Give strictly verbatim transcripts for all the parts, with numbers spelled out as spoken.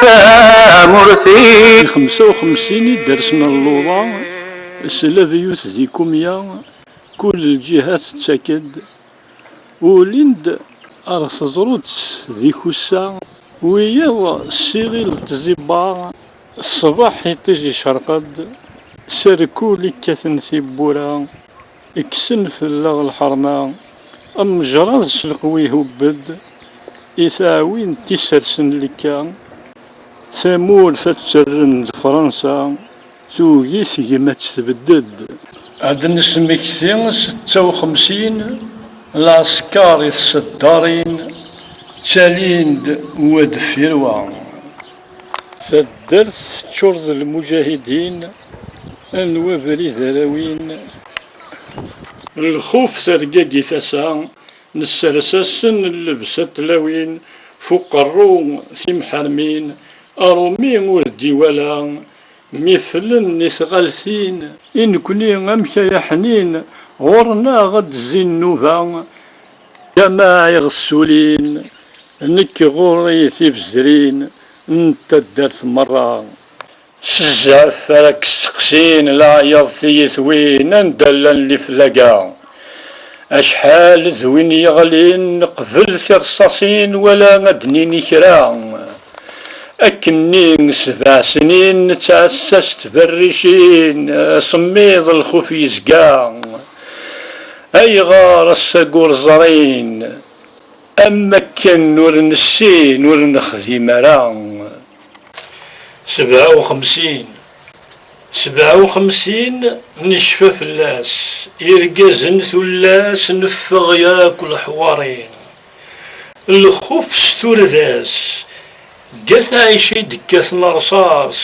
tamurt-ik. Xemsa u xemsin i d-rsen luḍa s labyut di kumya, kul lǧiha tettak-d, ulin-d ar teẓrut di kussa, wiyaḍ s iɣil tẓibba, ṣṣbeḥ iṭij icerq-d, s rkul ikkaten tiwwura, kksen fell-aɣ lḥerma, amejraḍ s leqwi ihubb-d, i taɛwint isersen lekka, tamurt ad tt-rren d Fransa, tugi tegma ad tt-tbedded. Ad d-nesmekti setta u xemsin, lɛesker i tseddarin, ttalin-d wa deffir wa. Taddart teččur d lmuǧahidin, anwa abrid ara win? Lxuf tergagi tasa, nessers-asen llebsa n tlawin, f uqerru timḥermin, aṛumi ur d-iwala, mi flen i tɣaltin, i nekni amek ay aḥnin, ɣur-neɣ ad d-zzin nnuba, Ǧamaɛ iɣessulin, nekk ɣur-i tibezrin n taddart merra. S zzɛef ara k-steqsin leɛyaḍ tiyitwin anda llan liflaga. Acḥal d win yeɣlin qbel tirṣaṣin wala ad d-nini kra. Akkenni sebɛa snin nettɛassa s tberricin, asemmiḍ lxuf yezga. Ayɣer ass-agi ur ẓrin? Am akken ur nessin, ur nexdim ara. Sebɛa u xemsin. Sebɛa u xemsin necfa fell-as, irgazen tullas neffeɣ yakk leḥwari. Lxuf s turdas, gat ɛici d-kkaten rṣas,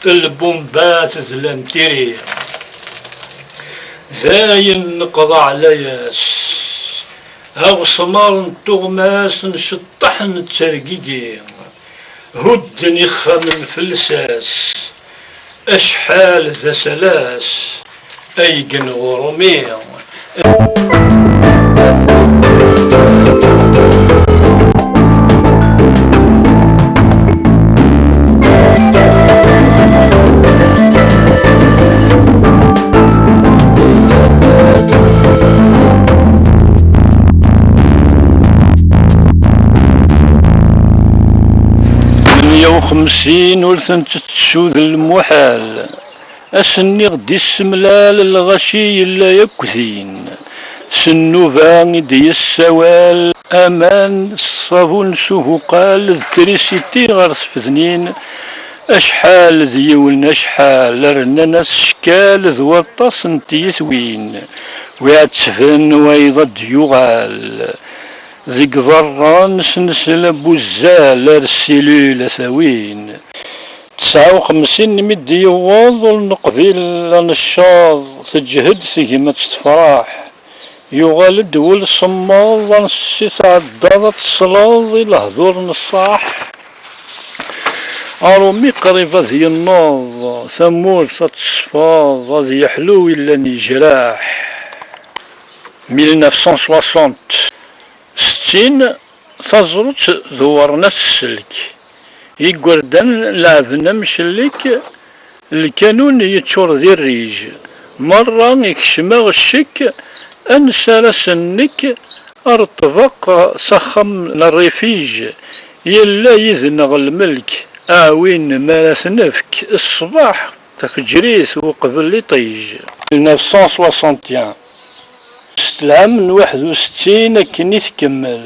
lbumbat d lantiri. Dayen neqḍeɛ layas, aɣesmar n tuɣmas nceṭṭeḥ nettergigi, hudden ixxamen f lsas, acḥal d asalas ay yenɣurumi. Mya u xemsin ur tent-tettu d lmuḥal. Ass-nni ɣ-d-issemlal lɣaci yella yakk din. S nnuba i d-yessawal aman, ṣṣabun s ubuqal d trisiti ɣer tfednin. Acḥal d yiwen acḥal, rnan-as ckkal d waṭas n tyitwin. Wi ɛettben wayeḍ ad d-yuɣal. Deg iḍarren s nesla n wuzzal ar ssilul a t-awin. Tesɛa u xemsin mi d-yewweḍ ur neqbil ad necceḍ, teǧhed tegmat tefraḥ. Yuɣal-d wul semmeḍ, ansi tɛeddaḍ ad tesleḍ i lehdur n ṣṣaḥ. Aṛumi qrib ad yenneḍ, tamurt ad teṣfeḍ, ad yeḥlu illan yejraḥ. Mille neuf cent soixante. Settin, taẓrut dewwren-as sselk. Igerdan leɛben amcellek, lkanun yeččur d irrij. Merra ikcem-aɣ ccek, ansi ara sen-nekk ar ṭṭbaq s axxam n rrifij. Yella yid-neɣ lmelk, aɛwin mi ara t-nefk, ṣṣbeḥ, tafejrit uqbel iṭij. Mille neuf cent soixante et un. S lɛam n waḥed u settin akken i tkemmel.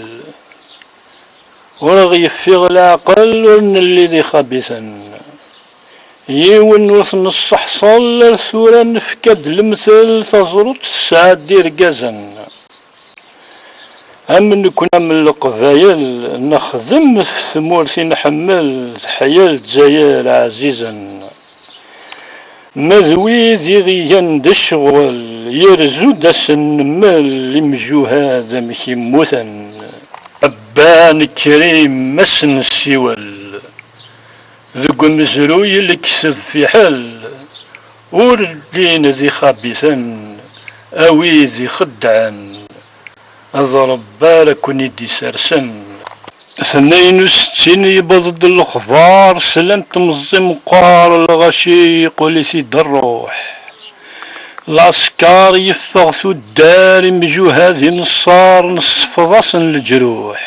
Ur aɣ-yeffiɣ leɛqel, ur nelli d ixabiten. Yiwen ur t-nesseḥṣel, ar tura nefka-d lemtel, taẓrut tesɛa-d irgazen. Am nekkni am Leqbayel, nexdem f tmurt i nḥemmel, teḥya Lezzayer ɛzizen. Ma d wid i ɣ-igan d ccɣel, yerzu-d ass n nemmel, imjuhad amek i mmuten. Ɛebban Krim ass nessiwel, deg umezruy lekteb fiḥel, ur llin d ixabiten, a wid ixeddɛen, d Ṛebbi ara ken-id-isersen. Tnayen u settin yewweḍ-d lexbar, slant meẓẓi meqqar, lɣaci yeqqel-it-id rruḥ. Lɛesker yeffeɣ tuddar, imjuhad ineṣṣar, nessefḍ-asen leǧruḥ.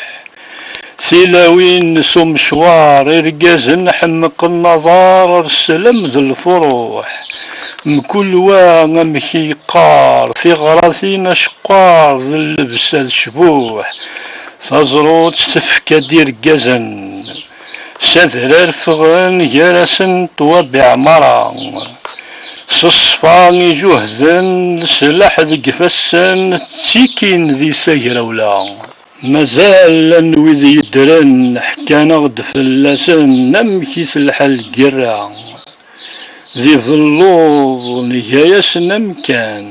Tilawin s umecwar, irgazen ḥemmqen aḍar, ar sslem d lfuruḥ. Mkul wa amek i yeqqar, tiɣratin aceqqar, d llebsa d cbuḥ. Taẓrut tefka-d irgazen, s adrar ffɣen gar-asen ṭwabiɛ mara. S ṣṣfa ijuhden, leslaḥ deg ifassen, ttikin di tagrawla. Mazal llan wid yeddren, ḥkan-aɣ-d fell-asen amek i telḥa lgirra. Di Belluḍ nga-yasen amkan,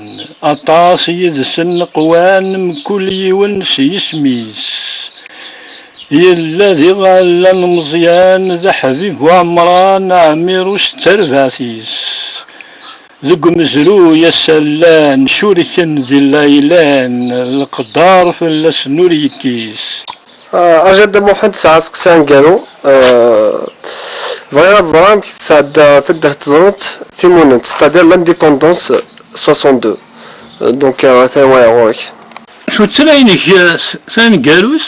aṭas yid-sen qwan, mkul yiwen s yisem-is. Yella diɣ llan Meẓyan d Aḥbib Ɛemran, Ɛmiruc d terbaɛt-is. Deg umezruy ass-a llan, curken di lɛilan, leqder fell-asen ur yekkis. Ah, Ajadda Muḥend tesɛa aseqsi aneggaru. Ah, bɣiɣ ad ẓreɣ amek tesɛedda taddart teẓrut timunent, c'est-à-dire l'indépendance soixante-deux. Ah, donc, ah, atan waya ɣur-k. Tuttra-inek, ah, s-, taneggarut,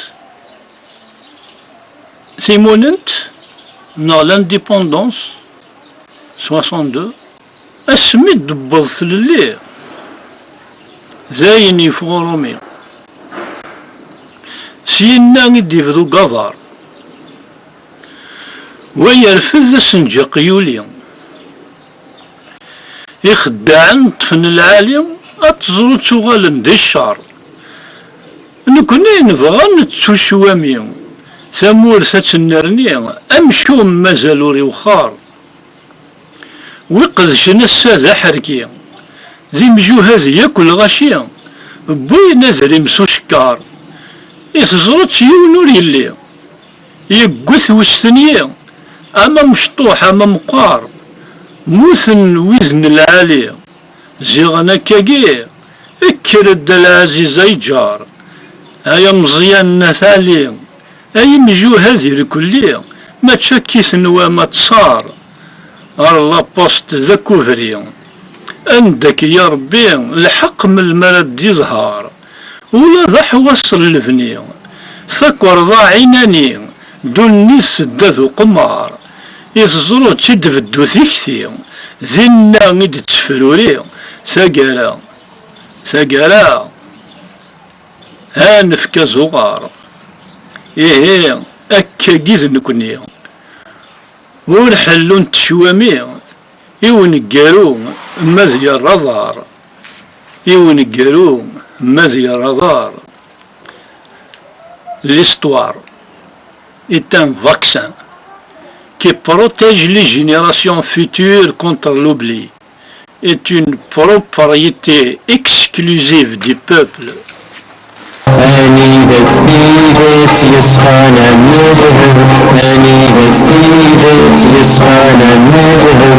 timunent, neɣ l'indépendance soixante-deux, asmi d-tewweḍ tlelli, d ayen yeffeɣ urumi. Syenna i d-yebda ugabar. Wa yerfed asenǧaq yuli. Ixeddaɛen ṭṭfen lɛali, ad teẓru ttuɣalen di ccer. Nekni nebɣa nettu cwami, tamurt ad tennerni, amcum mazal ur iwexxar. Wi qedcen ass-a d aḥerki, d imjuhad yakk lɣaci, wwin adrim s ucekkar. I teẓru-tt yiwen ur yelli, yewwet westenyi, ama mecṭuḥ ama meqqar. Mmuten wid n lɛali, ziɣen akkagi, kker-d a lɛaziz ay ǧar, ay ameẓyan n At Ɛli, ay imjuhad irkelli, mačči akka i tenwam ad tṣar. Ar la poste d akubri, anda-k ya Rebbi lḥeqq melmi ara d-iḍher? Ula d aḥwas n lebni, takerḍa ɛinani, ddunit tedda d uqemmer. I teẓru-tt i d-beddu tikti, dinna i d-tettefruri taggara, taggara, ha nefka azuɣer. Ihi, akkagi d nekni. Ur ḥellunt ccwami i uneggaru ma d yerra aḍar, i uneggaru ma d yerra aḍar. L'histoire est un vaccin qui protège les générations futures contre l'oubli. Est une propriété exclusive du peuple. Anida s tidet yeṣfan am udem, anida s tidet yeṣfan am udem,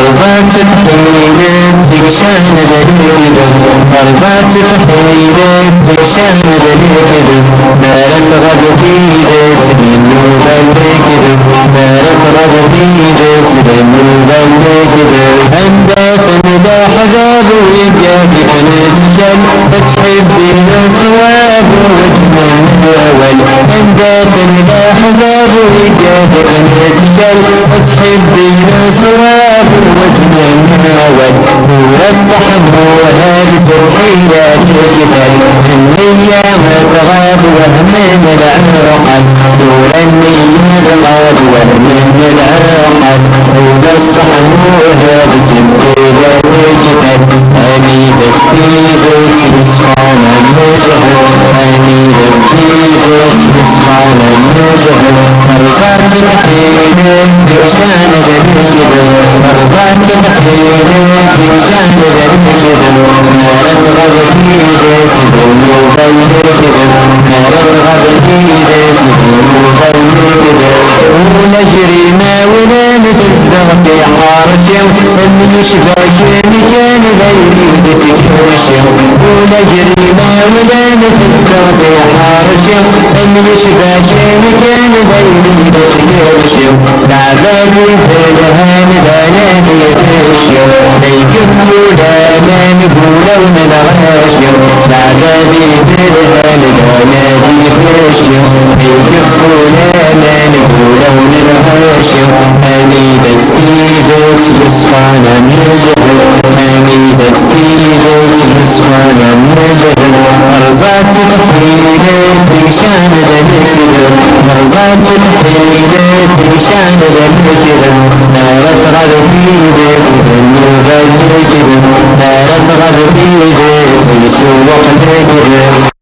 rẓa-tt tḥilet tikcan d lkdeb, rẓa-tt tḥilet tikcan d lkdeb, ma ara tɣab tidet d nnuba n lekdeb, ma ara tɣab tidet d nnuba n lekdeb. Anda-ten leḥbab wigad i ken-ittkan, ad ttḥibbin ṣṣwab u wetmen awal? Anda-ten leḥbab wigad i ken-ittkan, ad ttḥibbin ṣṣwab u wetmen awal? Tura ṣṣeḥmuhad s lḥila tiktal, nniya ad tɣab wehmen lɛuqal. Tura nniya ad tɣab wehmen lɛuqal, ula ṣṣeḥmuhad s lḥila tiktal. Anida s tidet yeṣfan am udem, anida s tidet yeṣfan am udem, rẓa-tt tḥilet tikcan d lekdeb, rẓa-tt tḥilet tikcan d lekdeb, ma ara tɣab tidet d nnuba n lekdeb, ma ara tɣab tidet d nnuba n lekdeb. Ula gar imawlan tezdeɣ tiḥerci, myecbaken kan d ayen i d-skerci. Ula ger imawlan tezdeɣ di ḥerci, am yecbaken kan d ayen i d askerci. Leɛbad yelhan d anadi ɣecci, ma ikemmul aman deg wulawen n lɣecci. Leɛbad yelhan d anadi ɣecci, ma ikemmul aman deg wulawen n lɣecci. Anida s tidet yeṣfan am ddheb, anida s tidet yeṣfan am ddheb. Rẓa-tt i tḥilet, igcan d lekdeb. Rẓa-tt i tḥilet, igcan d lekdeb. Mi ara tɣab tidet, d nnuba n lekdeb. Mi ara tɣab tidet, isewweq lekdeb.